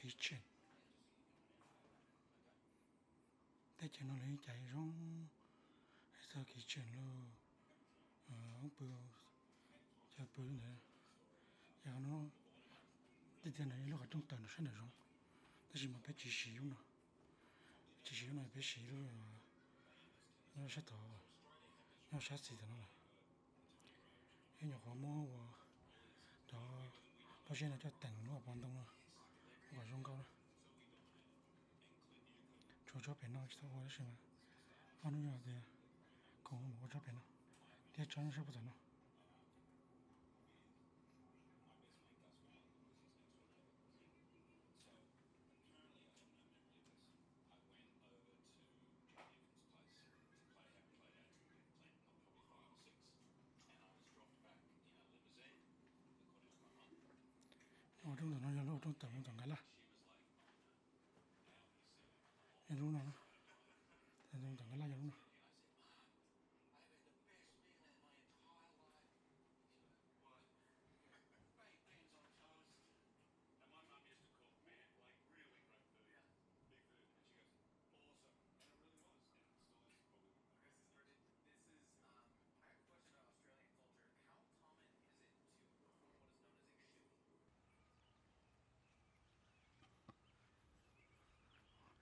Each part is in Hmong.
kitchen. Teb chaws no lawv cas zoo, txog kitchen los, pw, chaw pw ntawd. Yog no, tiag tiag ntawd yog lub qhov rooj tawm nram sab nram zoov, tab sis mas peb tsis siv lub no, tsis siv lub no, peb siv lub nyob sab tod, nyob sab xis tom no lawm. Ib nyuam qhuav muab ua cov pob zeb no coj teem lub hauv paus ntoo no, ua kom zoo nkauj na. Tsuas tsob pem no tsis tau ua tab sis mas ob hnub no tias koom mus ua tsob pem no thiab tsob nyob sab puag tom no. Ua rooj ntawm no yog lub rooj tawm mus tom Nkas Laj. Yog lub no, tom Nkas Laj yog lub no.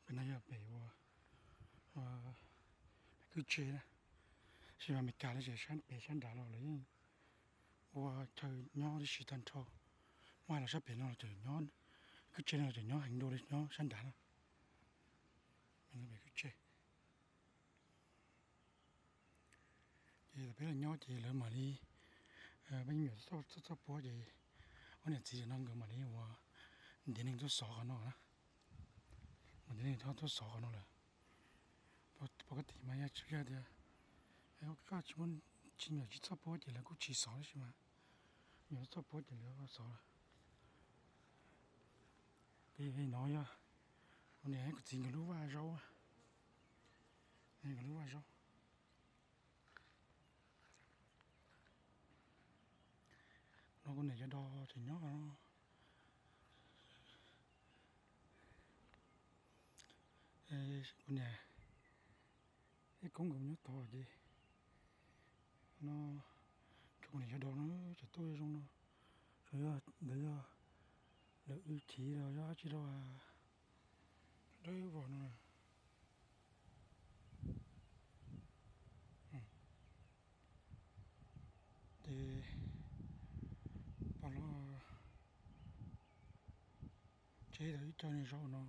Pem no yog pem ua, pem kwj tse na. Tab sis mas Meskas lawv tseem sab pem sab nrad los lawv yeej ua chaw nyob tib si tag nrho. Muab hais los sab pem no los tseem nyob, kwj tse no los tseem nyob heev dua li nyob sab nrad na. Pem kwj tse. Ces peb los nyob ces lawv mam li, peb me nyuam txoj txoj puab ces ob niam txiv no nkawd mam li ua ntiav neeg tuaj xov qhov no na. Mam ntiav neeg tuaj xov qhov no lawm. Pom koj tim mas yog tsis yog tias koj tsis muaj, tsis nyuam tsis txoj puab ces lawv kuj tsis xov tab sis mas nyuam txoj puab ces lawv xov lawm. Ces no yog kuv niam kuv txiv nkawd lub vaj zaub, nkawd lub vaj zaub. No kuv niam cov dos tseem nyob. Kuv niam ib koob nkawd nyob tod ces no, tsuas kuv niam cov dos no tseem tuaj zoo no. Tsuas yog ntawd yog lawv wb chiv los yog dab tsi rau dawb vog no. Ces pom los tsev tau ib co niag zaub no,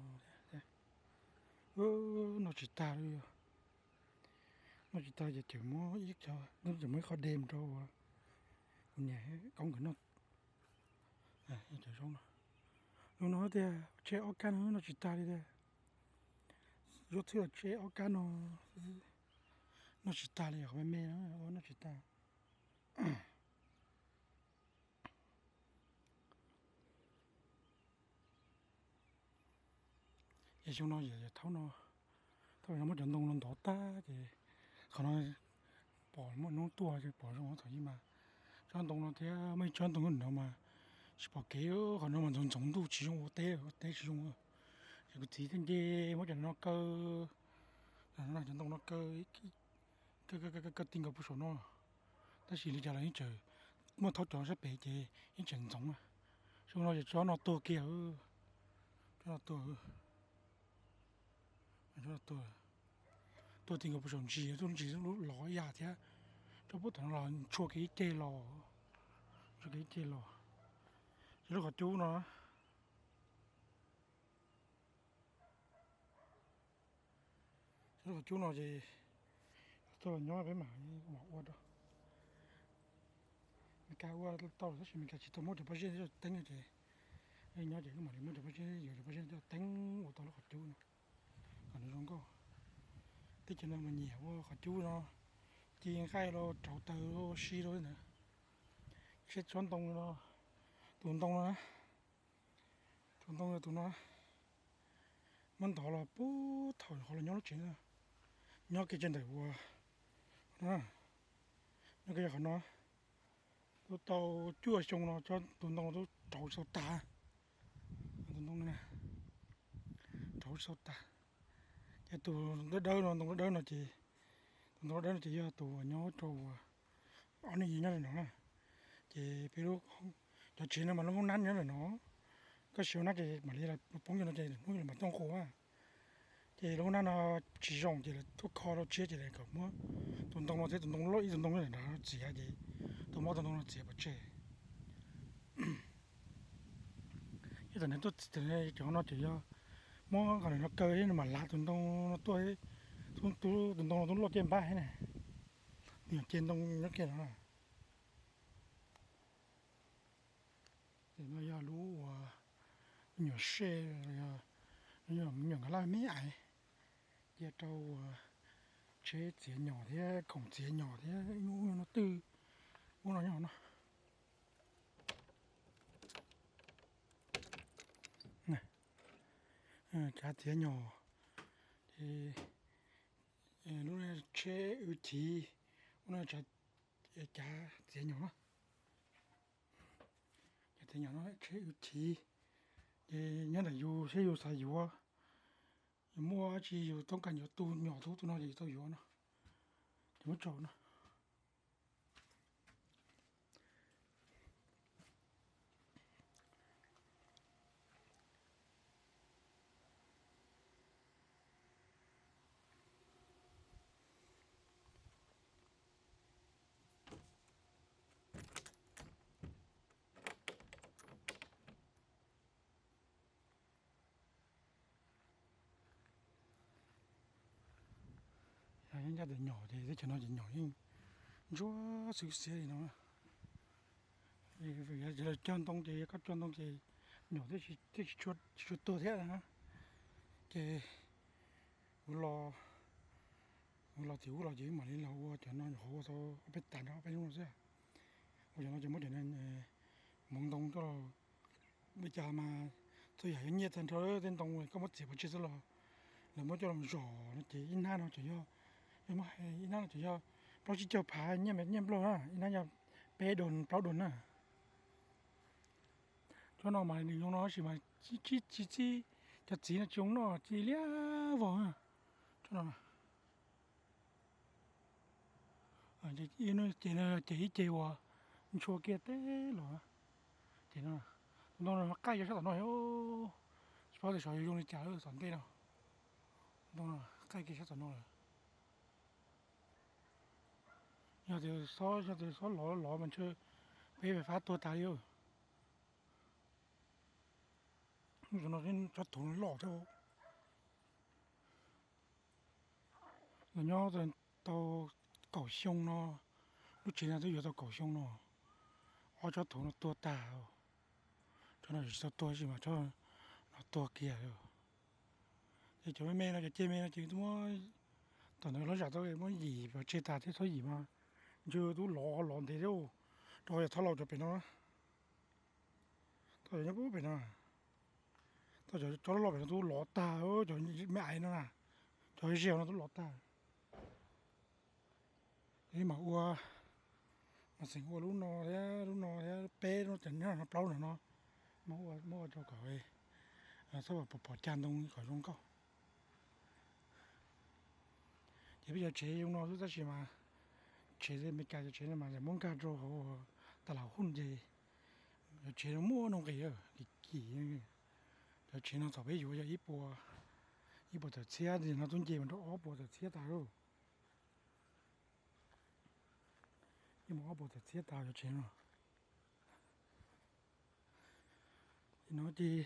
noj tsis tag li yog. Noj tsis tag ces tseem muab ib co, tseem muab ib qho de mus rau kuv niam koob nkawd noj. Cov zaub no, zaub no tiag tseb ob kab no noj tsis tag li tiag. Zaub thwb los tseb ob kab no noj tsis tag li, qhov me me no noj tsis tag. Ces xyoo no yawm thaum no, thaum no muab cov ntoo no ntov tag ces qhov no pom muaj hnub tuaj ces pom zoo thaum ub mas tsob ntoo no thiab muaj ib tsob ntoo no mas tsis pom kev, qhov no mas ntxoov ntxoov ntuj tsis zoo ua teb, ua teb tsis zoo. Ces kuv txiv thiaj nce muab cov no kaw, cov ntoo no kaw, kaw ti nkaus puag saum no. Tab sis li cas los yeej tseem muaj thaub cov sab pem ces yeej tseem ntxoov. Xyoo no ces tsob no tuag kiag, tsob no tuag, tuag ti nkaus puag saum ntsis, tus ntsis lub los ib yam thiab. Tsob puag tom no los tshua kiag ib ceg los, tshua kiag ib ceg los. Ces lub qhov cub no, lub qhov cub no ces tuaj los nyob peb mam mam ua rau. Mes kas ua tau tab sis Mes kas tsis tau muab cov pob zeb coj teeb ces nyob ces wb mam li muab cov pob zeb, yuav cov pob zeb coj teeb ua tau lub qhov cub no kom nws zoo nkauj. Teb chaws no mas nyiam ua qhov cub no, ci nqaij los rauv taws ua si rau ntawd. Seb tsob ntoo no, tus ntoo no, tus ntoo no tus no muab ntov los puag thaum qhov los nyob lub tsev, nyob kiag tsev ntawm ua, nyob kiag qhov no, twb tau cuaj xyoo no tus ntoo no twb rauv tsis tau tag. Tus ntoo no na, Hauv tsis tau tag. Ces tus dawb dawb no, ntoo dawb dawb no ces, tus ntoo dawb dawb no ces yog tus uas nyob rau uas ob niag yig nyob li no na. Ces peb lub, cov tsev no mas lub hoob nab nyob ntawm no, koj siv hoob nab ces mam li los poob cov no ces hnub lawv mam tuaj nqus na. Ces lub hoob nab no tsis zoo ces lawv tuaj kho rau tsiab ces lawv kom muab tus ntoo no thiab tus ntoo loj ib tug ntoo nyob ntawm no txiav ces tau muab tus ntoo no txiav pov tseg. Ib txom ne tuaj txiav cov no ces yog muab qhov no kaw thiab nws mam lav tus ntoo no tuaj, tus ntoo no twb loj tiaj npab thiab na, nws yog ce ntoo nyob kiag no. Ces no yog lub uas nyuam sej, nyuam nkag laj me me ais, cia rau uas tsheb txiav nyom thiab khoom txiav nyom thiab ub no twj, ub no nyob no. Cav txiav nyom, ces lub tsheb w chiv, ub no cav txiav nyom na. Cav txiav nyom no tsheb w chiv, ces nyob ntawm yus seb yus xav yuav, yus muaj dab tsi yus toob kas yuav tu nyom tub tus no ces yus tau yuav no, ces muab tso no. Yog ncaj tus nyom ces teb chaws no ces nyom yeej ntsuab xwb xiab li no. Yog cog ntoo ces, yog koj cog ntoo ces nyom thiaj tsis tshua tuag thiab na. Ces kuv los, kuv los tim ub los ces wb mam li los ua cov no nyuam qhuav ua tau ob peb tas nrog ob peb hnub no xwb. Ua cov no ces muab cov hmoov ntoo coj los, li cas mas txhua yam yuav nyiaj tag nrho tej ntoo koj muab txiav pov tseg xwb los lawv muab coj los zom no ces ib hnab no ces yog, yog muab hais ib hnab no ces yog plaub tsib caug phav nyiaj, nyiaj nplog na, ib hnab yog peb dos plaub dos na. Tsob no mas nws zoo no tab sis mas tsis txib, cov txiv no tsis zoo noj, txiv liab vog. Tsob no ces ib ce uas ntshua kiag teb los ces no, tus ntoo no qaij kiag sab tom no, tsis paub tias xyov yuav zoo li cas lawm tom ntej no. Ntoo no qaij kiag sab tom no lawm. Yog tias xob, yog tias xob lov lov mas ntshe peb fais fab tuag tas li. Lub no tsob thuv no loj thiab. Los nyob tau kaum xyoo no, lub tsev no twb yuav tau kaum xyoo no, ob tsob thuv no tuag tag. Tsob no tsis tau tuag tab sis mas tsob no tuag kiag. Ces cov me me no, cov ce me no ces twb muab, tom ntawd lawv zam tau muab yim pov tseg tas thiab, txhob yim mas ntshe twb lov lov ntev thiab. Rau yog thaub laus cov pem no, thaub laus nyob pem no, thaub cov tsob loj pem no twb lov tag, cov me ais no na, cov ze no twb lov tag. Mam ua, mam xeem ua lub no thiab, lub no thiab peb lub cov nyob no, plaub no no, muab ua rau kom txhob pom pom cag ntoo kom zoo nkauj. Ces peb cov tsev zoo no xwb tab sis mas tsev Amelikas cov tsev no mas muab nkag rau hauv tas las huj ces cov tsev no muaj nuj nqis kim kim. Cov tsev no thaum peb yuav yog ib puas, ib puas tawm txhiab, no twb nce mus rau ob puas tawm txhiab tas lauj. Ib puas tawm txhiab tas cov tsev no. No ces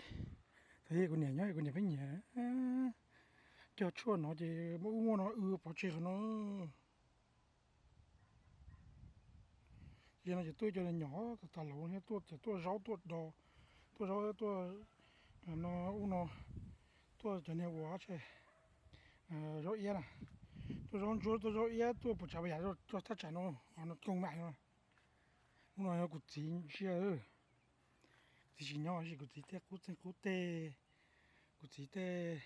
thaum kuv niam nyob, kuv niam pheej nyiam cog tshuaj no ces muab ub muab no w pov tseg qhov no. Ces no ces tuaj cov nyom tas laus thiab, tuaj ces tuaj zaub tuaj do, tuaj zaub tuaj no ub no, tuaj cov niag ua tse zaub iab na, tuaj zaub ntsuab tuaj zaub iab tuaj puas tsav puas yam rau thaj tsam no, no kooj mam no. Ub no yog kuv txiv ntsia, kuv txiv tsis nyob tab sis kuv txiv tej qub txeeg qub teg, kuv txiv tej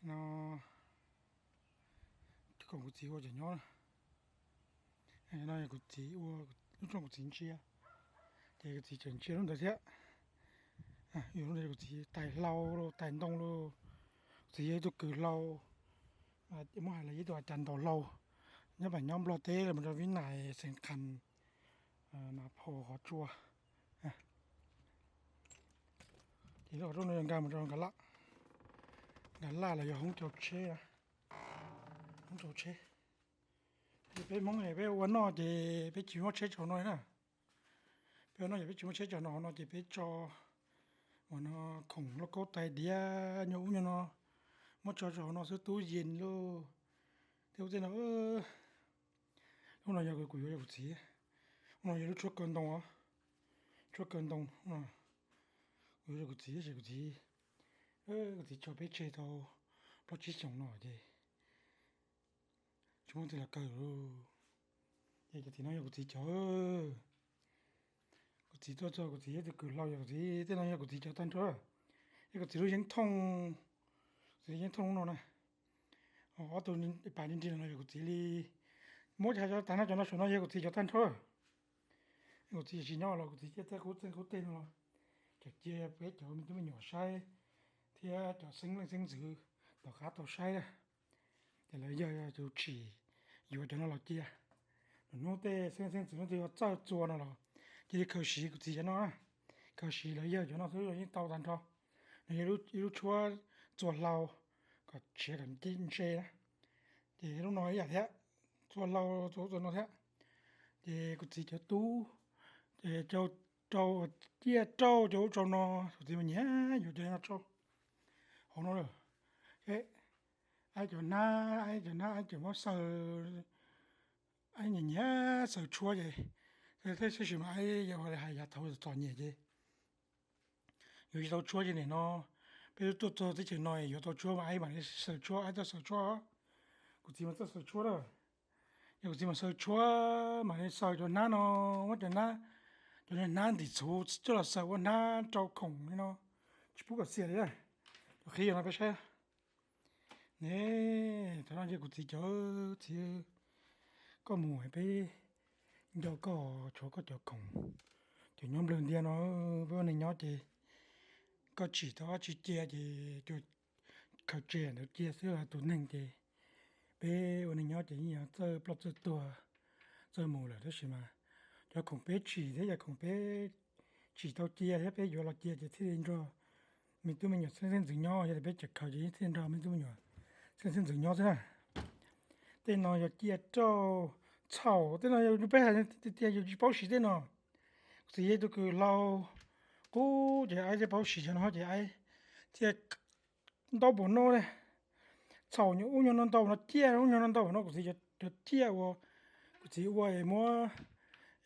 no, koom kuv txiv ua cov nyob na. No yog kuv txiv ua, lub rooj kuv txiv ntsia, ces kuv txiv tseem ntsia lub ntawd thiab. Yog lub ntawd kuv txiv tais hlau los tais ntoo los, Kuv txiv yog ib tug kws hlau, muab hais los yog ib tug a cas ntaus hlau nyob pem nyob Nplog teb los mus rau Vib Nais, Xeev Khas, Nas Phos, Qhov Tsua. Ces lub qhov rooj no yog nkag mus rau Nkad Laj, Nkad Laj los yog Hoob Cau Tsheb, Hoob Cau Tsheb. Ces peb Hmoob peb ua noj ces peb tsis muab tsheb tso no na. Peb ua noj ces peb tsis muab tsheb tso no, hauv no ces peb tso ua no khoom lauj kaub tais diav nyuag ub nyuag no, muab tso rau hauv no xwb, tub yees lauj. Tej ub tej no, lub no yog kuv yuav rau kuv txiv, lub no yog lub tshuab kaw ntoo os, tshuab kaw ntoo no, kuv yuav rau kuv txiv tab sis kuv txiv, kuv txiv tso peb tseg tau plaub tsib xyoos no ces tsis muaj tus los kaw lauj. Ces cov tim no yog kuv txiv cov, kuv txiv tuaj txog kuv txiv ib tug kws hlau yog kuv txiv, tej no yog kuv txiv cov tag nrho. Yog kuv txiv lub yeeb thooj, kuv txiv yeeb thooj lub no na. Ob tug pas nrig nrig no yog kuv txiv li. Muab cov tag no, cov no saum no yog kuv txiv cov tag nrho. Kuv txiv tsis nyob los kuv txiv ciaj txawj qub txeeg qub teg no los tseem cia peb cov me tub me nyuam saib thiab cov xeeb leej xeeb ntxwv tom qab tau saib na. Ces lawv yawg tus tsim yuav cov no los cia. Lwm hnub tej xeeb leej xeeb ntxwv hnub twg yuav txawj txua no los cia li khaws siv kuv txiv cov no na. Khaws siv lawv yawg cov no xwb los yeej tau tag nrho. Nws yog ib lub tshuab txua hlau kom tshiav kom ntse na. Ces lub no ib yam thiab, txua hlau txua ub txua no thiab. Ces kuv txiv cov tub, ces rau, ciaj rau cov ub rau no, kuv txiv mas nyiam yuav cov no rau hauv no lawm. Aib cov hnab, aib cov hnab, aib cov muab xaws, aib nyiam nyiam xaws tshuab ces, tab sis mas aib yog hais yav thaud txom nyem ces yuav tsis tau tshuab ces nim no peb tuaj txog teb chaws no yuav tau tshuab mas aib mam li xaws tshuab, aib txawj xaws tshuab. Kuv txiv mas txawj xaws tshuab lawm. Yog kuv txiv mas xaws tshuab mam li xaws cov hnab no, muab cov hnab, cov hnab ntim txhuv coj los xaws ua hnab rau khoom li no, tsis pub kom xiam li. Cov qhib no peb saib ne, thaum no ces kuv txiv cov, txiv, koj mus peb nco koj tshuav koj cov khoom, cov nyob nplawg ntiag no, peb ua neeg nyob ces koj tsim tau dab tsi cia ces cua khaws tseg ntawd cia xwb, tus neeg ces peb ua neeg nyob ces yeej yog txawj ploj txawj tuag, txawj mus lawm tab sis mas cov khoom peb tsim thiab cov khoom peb tsim tau cia thiab peb yuav los cia ces thiaj li nrog me tub me nyuam xeeb ntxwv nyob, yog tias peb tseem khaws ces yeej thiaj nrog me tub me nyuam xeeb ntxwv nyob xwb na. Tej no yog ciaj rauj, txhaum, tej no yog peb hais tias yus tsis paub siv tej no. Kuv txiv yog ib tug kws hlau qub ces aib thiaj paub siv cov no ces aib thiaj ntaub npaum no, txhaum nyuag ub nyuag no ntau no, ciaj ub nyuag no ntau no, kuv txiv cov ciaj uas kuv txiv ua es muab,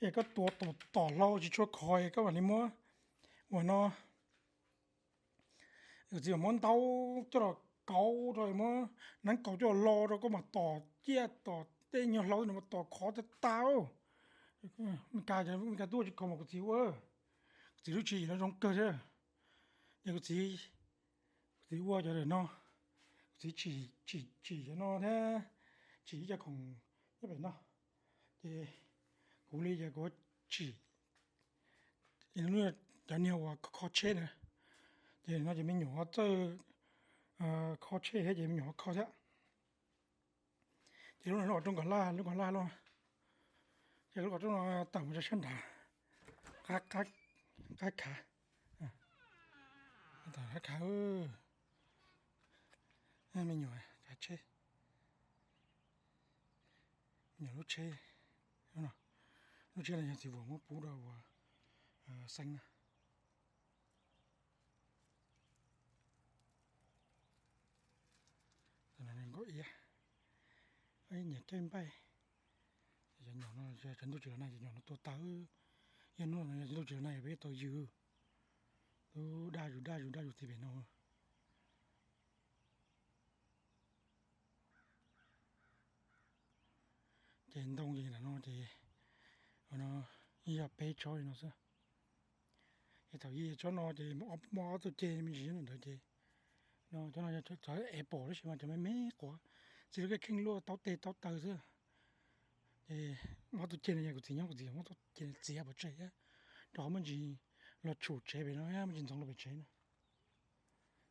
es koj tuav tom hlau tsis tshua khov es koj mam li muab ua no. Kuv txiv mam muab ntaub coj los kauv rau, muab neeb kauv coj los lo rau koj mam tom ciaj tom tej nyuag hlau no mas tom khov tas tas. Meskas, Meskas tuaj tsis khov mas kuv txiv ua, kuv txiv lub tswv yim no zoo kawg thiab. Ces kuv txiv, kuv txiv ua cov ntawm no, kuv txiv tsim, tsim cov no thiab, tsim ib co khoom nyob pem no. Ces kuv li ces kuv tsim cov niag uas kho tsheb na, ces no ces me nyuam txawj kho tsheb thiab ces me nyuam kho thiab. Ces lub no lub qhov rooj Nkag Laj, lub Nkag Laj loj, ces lub qhov rooj no tawm mus rau sab nrad, qab khav, qab khav, me nyuam kav tsheb, me nyuam lub tsheb, lub tsheb no yog txiv vuam muab pub rau uas Xeeb na. Nkauj Iab, nyiam caij npaij. Cov nyom no, cov ntuj tsis los nag, cov nyom no tuag tawv. Yog hnub no yog ntuj tsis los nag peb tau yws, lub daj zus daj zus daj zus txiv pem no. Ces ntoo ces ntawm no ces, no yeej yog peb tsob li no xwb. Ces thaum yog tsob no ces muaj ob tug ceg me ntsis nyob ntawd ces, no cov no yog cov apple tab sis mas cov me me quav, txiv lub kheej luaj taub tes taub taw xwb. Ces muaj ob tug ceg no yog kuv txiv nyob, kuv txiv muab ob tug ceg txiav pov tseg thiab, rau qhov muaj ntsis los tshum tsev pem no, muaj ntsis ntxoov los pem tsev na.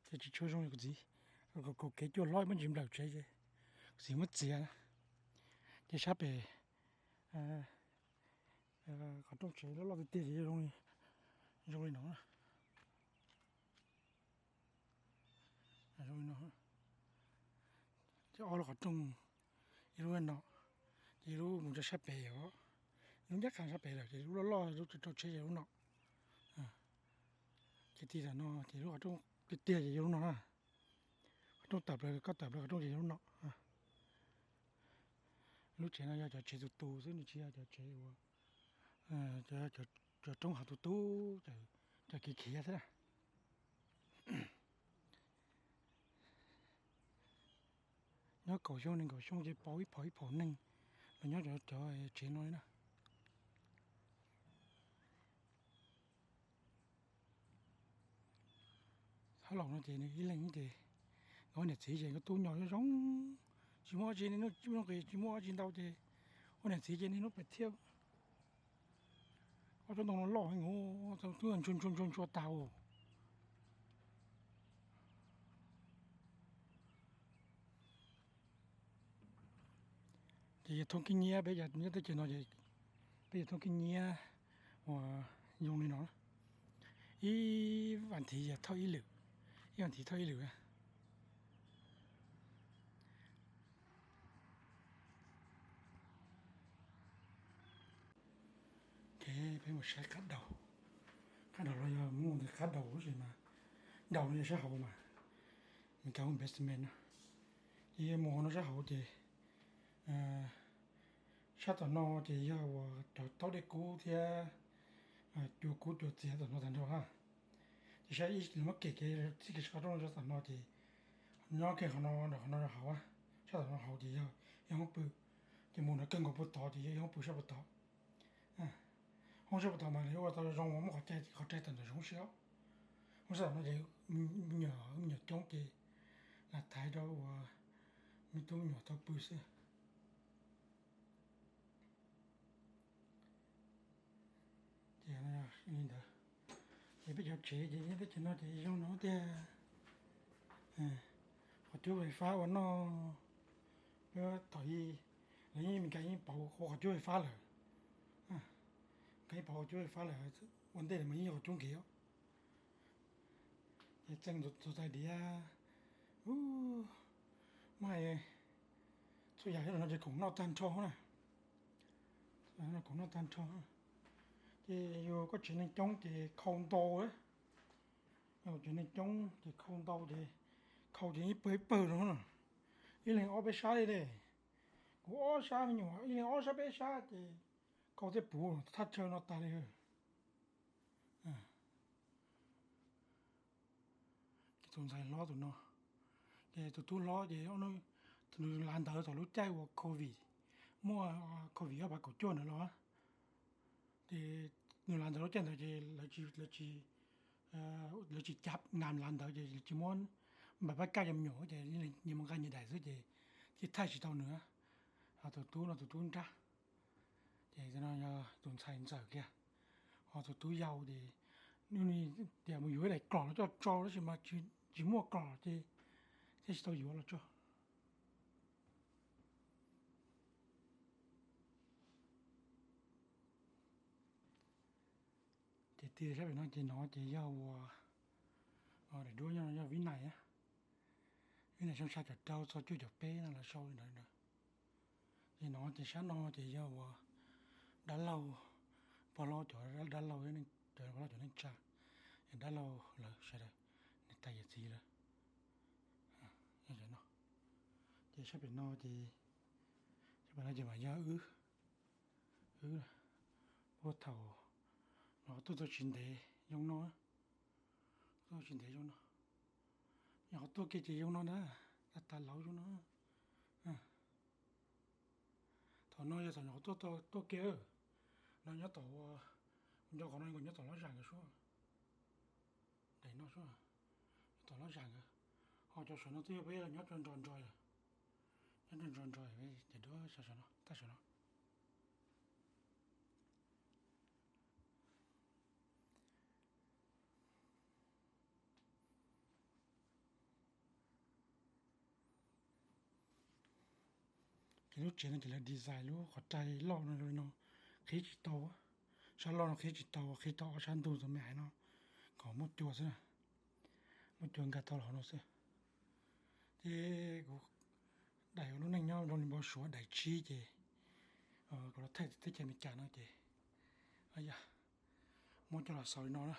Ces tsis tshua zoo li kuv txiv. Kaum kev cuaj hlob muab ntsis nplawm tsev ces txiv muab txiav na. Ces sab pem qhov rooj tsev loj loj tiag tiag ces zoo li no. Zoo li no. Ces ob lub qhov rooj, ib lub no, ces ib lub mus rau sab pem os, ib lub ncaj qha sab pem lawm ces lub loj loj lub rau tsev ces lub no. Ces ti tam no ces lub qhov rooj tiag tiag ces yog lub no na. Qhov rooj tawm plaws, koj tawm plaws qhov rooj ces yog lub no. Lub tsev no yog cov tsev tus tus xwb, nws tsis yog cov tsev uas, cov roob hav tus tub, cov khiav khiav xwb na. Nyob kaum xyoo nees nkaum xyoo ces pauv ib phaum ib phaum neeg los nyob cov tsev no li na. Thab laus no ces nws ib leeg ces nkawd niam txiv ces nkawd tub nyo zoo zoo, tsis muaj dab tsi, niaj hnub nqis tsis muaj dab tsi ntau ces ua niam txiv ces niaj hnub pem thiab. Ob tsob ntoo no loj heev, twb ntshua ntshua ntshua ntshua tag. Ces yog thoob khib nyiab, peb nyob teb chaws no ces peb yog thoob khib nyiab uas zoo li no, ib vas thiv yog thauj ib lwm, ib vas thiv thauj ib lwm. Ces peb mus saib qab daus, qab daus los yog muaj ntawm qab daus lub tsev mas, daus no yog sab hauv mas, Mes Kas hu basement no. Ces mus hauv no sab hauv ces sab tom no ces yog uas cov taub dej kub thiab cua kub cua txias tom no tag nrho na. Ces saib ib muab kem kev txij kev sab qhov rooj no sab tom no ces nyob kiag qhov no rau qhov no rau hauv, sab tom no hauv ces yog ib hoob pw. Ces mus ntawd kawg nkaus puag tod ces yog ib hoob pw sab puag tod. Hoob sab puag tod mas yuav ua tau zoo uas muaj qhov cai, qhov cai tawm ntawm zoov siab. Hoob sab tom no ces me nyuam, me nyuam coob ces lam thaiv rau uas me tub me nyuam tau pw xwb. Ces li ntawd, ces peb cov tsev ces peb cov no ces zoo no tiag. Qhov cub fais fab ua noj, peb thaum ub lawv yeej, Mes Kas yeej pauv qhov cub fais fab lawm. Mes Kas yeej pauv qhov cub fais fab lawm, ua ntej lawm mas yeej yog qhov cub nkiv os. Ces txeeg txuas txais diav, muab hais txhua yam no ces khoom noj tag nrho na. Khoom noj tag nrho. Ces yus koj tsev neeg coob ces khau ntau, yus tsev neeg coob ces khau ntau ces khau ces ib pawg ib pawg no na. Ib leeg ob peb sab li ne, kuv ob sab me nyuam ib leeg ob sab peb sab ces khau tej puv thaj chaw no tas li. Ces tus ntxhais hlob tus no, ces tus tub hlob ces nws lav ntawv thaum lub caij uas covid, muaj covid ob phav kaum cuaj ntawd los, ces nws lav ntawv lub caij ntawd ces lawv tsis, lawv tsis cav nas lav ntawv ces lawv tsis muab npam pab kaj cov me nyuam ces nyias mus nqa nyias daim xwb ces thiaj thaij tsis tau nws. Ho tus tub no tus tub nrab, ces no yog tus ntxhais ntxawm kiag. Ho tus tub yau ces nws tias mus yuav ib daim klos los coj tso tab sis mas tsis muaj klos ces thiaj tsis tau yuav los tso. Ces tig sab pem no ces no ces yog uas daim duab nyob no yog Vib Nais, Vib Nais xyoo tshaj caum rau txog cuaj caum peb no los sau li ntawd ntawd. Ces no ces sab no ces yog uas dab laug, pog hlob cov dab laug, cov pog hlob cov neej tsa, dab laug lawv sawv daws, niam tais yawm txiv lawv. Ces sab pem no ces, sab pem no ces mas yog wb, wb, puag thaum nyuam qhuav tuaj tsis ntev zoo no, tuaj tsis ntev zoo no, nyuam qhuav tuaj kiag ces zoo no ntag, tas tas lauv zoo no. Thaum no yog thaum nyuam qhuav tuaj, tuaj kiag no nyob tom, nco qhov no nkaus nyob tom lab zam nkawd suab, daim no suab, nyob tom lab zam nkawd. Ho cov saum no twb yog peb nyob nrog nrog, nyob nrog nrog ces duab saum no, tag saum no. Lub tsev no ces lawv design lub qhov rai loj no li no qhib tsis tau, sab loj no qhib tsis tau, qhib tau ob sab ntug tus me hais no kom muaj cua xwb na, muaj cua nkag tau los hauv no xwb. Ces kuv daim lub neej nyob zoo li npau suav daim tsib ces kuv los thaj teb chaws Amelikas no ces muab coj los xaus li no na.